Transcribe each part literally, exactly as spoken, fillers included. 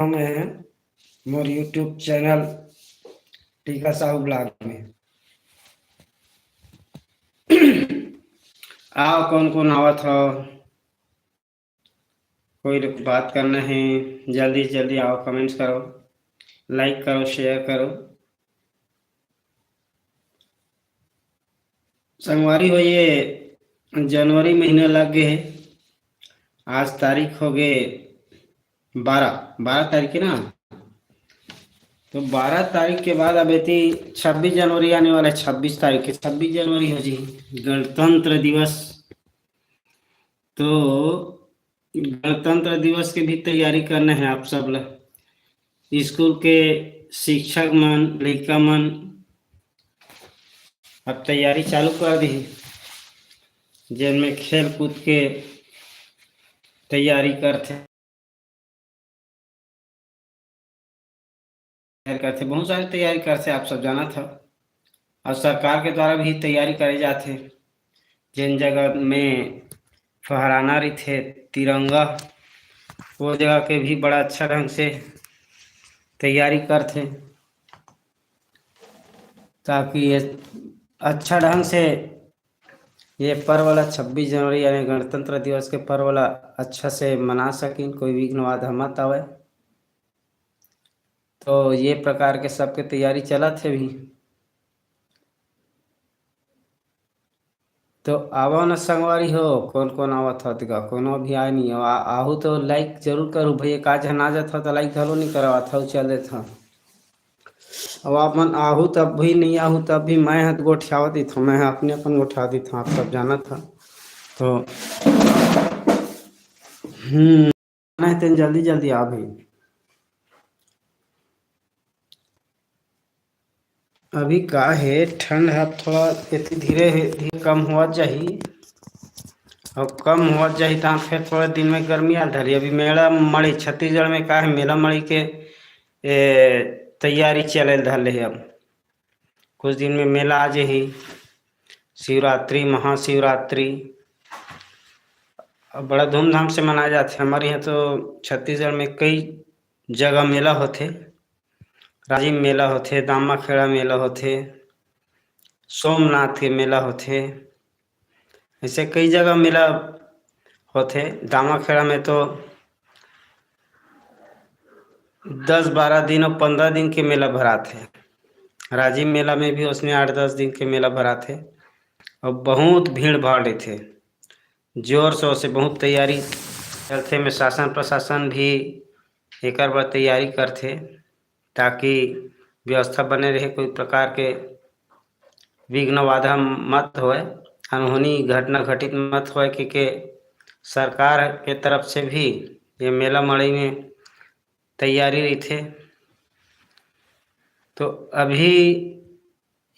में मोर YouTube channel टीका Sahu blog में। आओ, कौन कौन आवत हो, कोई लोग बात करना है, जल्दी से जल्दी आओ, कमेंट्स करो, लाइक करो, शेयर करो। संगवारी हो, ये जनवरी महीना लग गए है। आज तारीख हो गए बारह, बारह तारीख है ना। तो बारह तारीख के बाद अब एती छब्बीस जनवरी आने वाला है, छब्बीस तारीख के, छब्बीस जनवरी हो जी, गणतंत्र दिवस। तो गणतंत्र दिवस के भी तैयारी करना है आप सब ला। स्कूल के शिक्षक मन, लइका मन अब तैयारी चालू कर दी, जेन में खेल कूद के तैयारी करथे, तैयारी करथे, बहुत सारी तैयारी करथे, आप सब जानत हव। और सरकार के द्वारा भी तैयारी करे जाथे, जेन जगह में फहराना रहिथे तिरंगा, वो जगह के भी बड़ा अच्छा ढंग से तैयारी करथे, ताकि ये अच्छा ढंग से ये पर्व ला, छब्बीस जनवरी यानी गणतंत्र दिवस के पर्व ला अच्छा से मना सकिन, कोई विघ्न बाधा मत आवे। तो ये प्रकार के सबके तैयारी चलत हे अभी। तो आवा न संगवारी हो, कौन कौन आवत हो, तेका कोनो भी आए नहीं हो, आ-, आहू तो लाइक जरूर करू भैया, का झन आ जात हो तो लाइक घलो नहीं करवात हो, चल देत हो। अब आप मन आहू तब भी नहीं आहू तब भी मैं हाथ गोठियावत ही था, मैं अपने अपन गोठिया दी था, आप सब जानत हो। तो हम्म, नहीं तेन जल्दी जल्दी आ भाई। अभी का हे, ठंड ह थोड़ा एती धीरे हे, धीरे कम होवत जाही। अब कम होवत जाही, तहाँ फिर थोड़े दिन में गर्मी आ धरी। अभी मेला मड़ई, छत्तीसगढ़ में का हे, मेला मड़ई के, ए, तैयारी चले धर ले हे। अब कुछ दिन में मेला आ जाही, शिवरात्रि, महाशिवरात्रि, अब बड़ा धूमधाम से मनाया जाथे। हमारे यहाँ तो छत्तीसगढ़ में कई जगह मेला होथे, राजिम मेला होथे, दामाखेड़ा मेला होथे, सोमनाथ के मेला होथे, ऐसे कई जगह मेला होथे। दामाखेड़ा में तो दस बारह दिन और पंद्रह दिन के मेला भराथे। राजिम मेला में भी उसने आठ दस दिन के मेला भराथे और बहुत भीड़ भाड़ रहिथे, जोर शोर से बहुत तैयारी करथे। में शासन प्रशासन भी एकर बर तैयारी करथे, ताकि व्यवस्था बने रहे, कोई प्रकार के विघ्न बाधा मत होय, अनहोनी घटना घटित मत होय, के, के सरकार के तरफ से भी ये मेला मड़ई में तैयारी रहिथे। तो अभी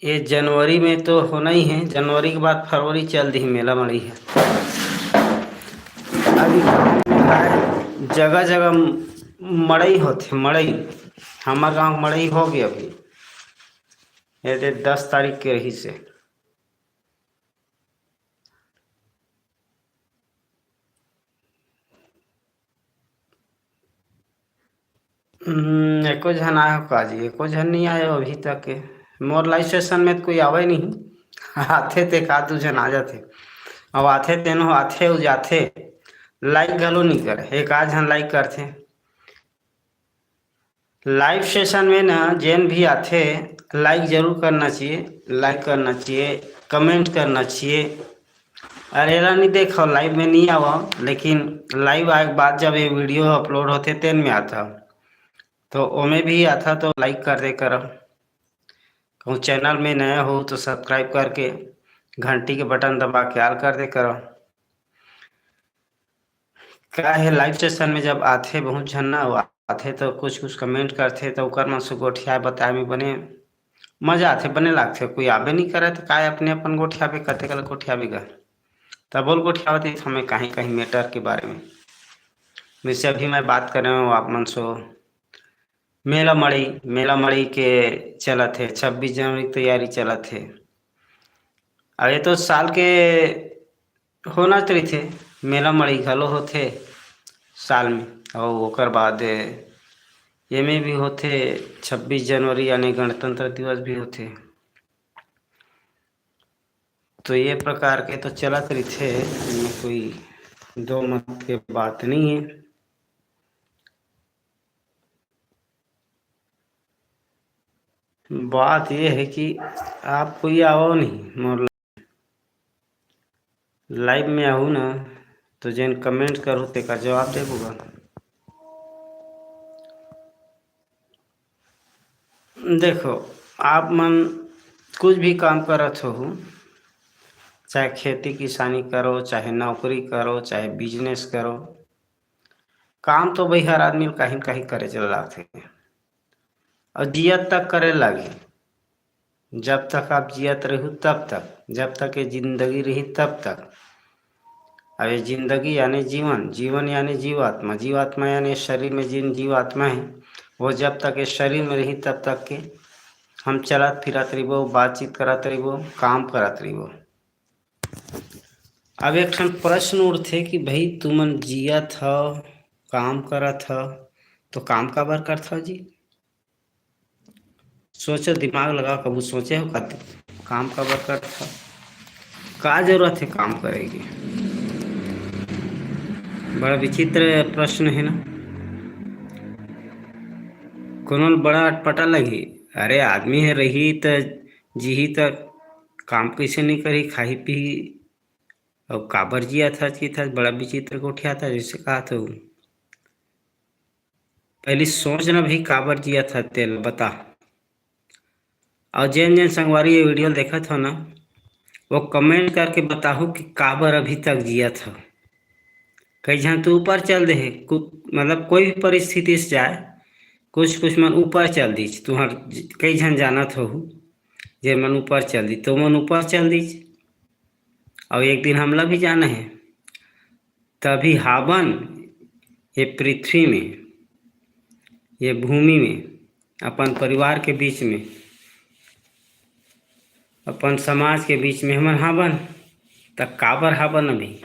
ये जनवरी में तो होना ही है, जनवरी के बाद फरवरी चल दी मेला मड़ई है। अभी गाँव में का है, जगह जगह मड़ई होथे, मड़ई। हमार गाँव मड़ई हो गया अभी, ये दे दस तारीख के रही से। हम्म, एको झन आए हो का जी? एको झन नहीं आए हो अभी तक के। मोर लाइव सेशन में तो कोई आवे नहीं। आथे ते का दू झन आ जाथे। अब आथे तेनो आथे, उ जाथे। लाइक घलो नहीं करे। एक आध झन लाइक करथे। लाइव सेशन में ना जेन भी आथे, लाइक जरूर करना चाहिए, लाइक करना चाहिए, कमेंट करना चाहिए। अरे एला नहीं देखो, लाइव में नहीं आवा, लेकिन लाइव आए के बाद जब ये वीडियो अपलोड होथे तेन में आता, तो ओमे भी आता तो लाइक कर दे करो। कहूँ चैनल में नया हो तो सब्सक्राइब करके घंटी के बटन दबा के ऑल कर दे करो। का है, लाइव सेशन में जब आथे बहुत झन ना, आथे तो कुछ कुछ कमेंट करथे, तो ओकर मन से गोठियाए बताए में बने मजा आथे, बने लागथे। कोई आबे नहीं करे तो काय अपने अपन गोठियाबे, कते कल गोठियाबे गा, तब बोल गोठियावत ही हमें कहीं कहीं मैटर के बारे में। वैसे अभी मैं बात कर रहा हूँ आप मन से मेला मड़ई, मेला मड़ई के चलत हे, छब्बीस जनवरी के तैयारी चलत हे। अब ये तो साल के होना तो रहिथे, मेला मड़ई घलो होथे साल में, और ओकर बाद एमे भी होथे, छब्बीस जनवरी यानी गणतंत्र दिवस भी होथे। तो ये प्रकार के तो चलत रहिथे, एमे कोई दो मत के बात नहीं है। बात ये है कि आप कोई आवो नहीं मोर live में, आहू ना, तो जेन comment करहू तेकर जवाब देबो गा। देखो, आप मन कुछ भी काम करत होहू, चाहे खेती किसानी करो, चाहे नौकरी करो, चाहे business करो, काम तो भाई हर आदमी ल कहीं न कहीं करे चल लागथे। और जियत तक करे लागी। जब तक आप जियत रहू तब तक, जब तक ये जिंदगी रही तब तक। अब ये जिंदगी यानी जीवन, जीवन यानी जीवात्मा, जीवात्मा यानी शरीर में जिन जीवात्मा है, वो जब तक ये शरीर में रही तब तक के हम चलत फिरत रहिबो, बातचीत करत रहिबो, काम करत रहिबो। अब एक ठन प्रश्न उठथे कि भाई, तुमन जियत हव, काम करत हव, तो काम काबर करत हव जी? सोचो, दिमाग लगाओ, कभू सोचे हो का काम काबर करत हव? का जरूरत है काम करे के? बड़ा विचित्र प्रश्न है ना। कोनो ल बड़ा अटपटा लगही, अरे आदमी है रही त जीही त काम कैसे नहीं करही, खाही पीही, अउ काबर जियत हस, चित हस, बड़ा विचित्र गोठियात हस, जैसे कहत हूँ। पहली सोच ना भाई, काबर जियत हस, तेला बता। और जेन जेन संगवारी ये video ल देखत हो ना, वो comment करके बताहू कि काबर अभी तक जियत हो। कई झन तो ऊपर चल दे है, कु-, मतलब कोई भी परिस्थिति से जाए, कुछ कुछ मन ऊपर चल दीच। तुहर ज-, कई झन जानत होहू, जे मन ऊपर चल दीच, तो मन ऊपर चल दीच। और एक दिन हमला भी जाना है। तभी हाबन ये पृथ्वी में, ये भूमि में, अपन परिवार के बीच में, अपन समाज के बीच में हमन हाबन, त काबर हाबन अभी?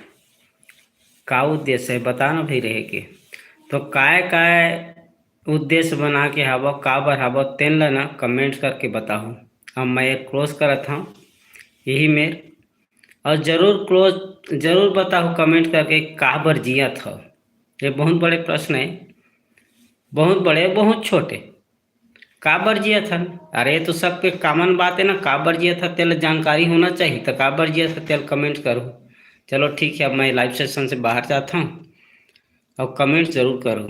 का उद्देश्य है, बता ना भाई रहे के। तो काय काय उद्देश्य बना के हाबो, काबर हाबो, तेन ला ना comment करके बताहू। अब मैं ये close करत हूँ यही मेर, और जरूर close, जरूर बताहू comment करके काबर जियत हो। ये बहुत बड़े प्रश्न है, बहुत बड़े, बहुत छोटे। काबर जियत हन? अरे, ये तो सबके common बात है ना, काबर जियत हन, तेला जानकारी होना चाहिए। तो काबर जियत हन, तेला comment करो। चलो ठीक है, अब मैं live session से बाहर जाता हूँ, और comment जरूर करो,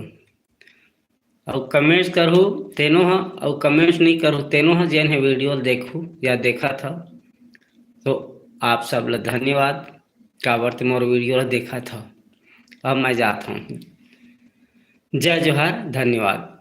और comment करहू तेनो ह, और comment नहीं करहू तेनो ह, जेन हे video देखहू या देखत ह, तो आप सब ला धन्यवाद, काबर ते मोर video ला देखत ह। अब मैं जात हूँ, जय जोहार, धन्यवाद।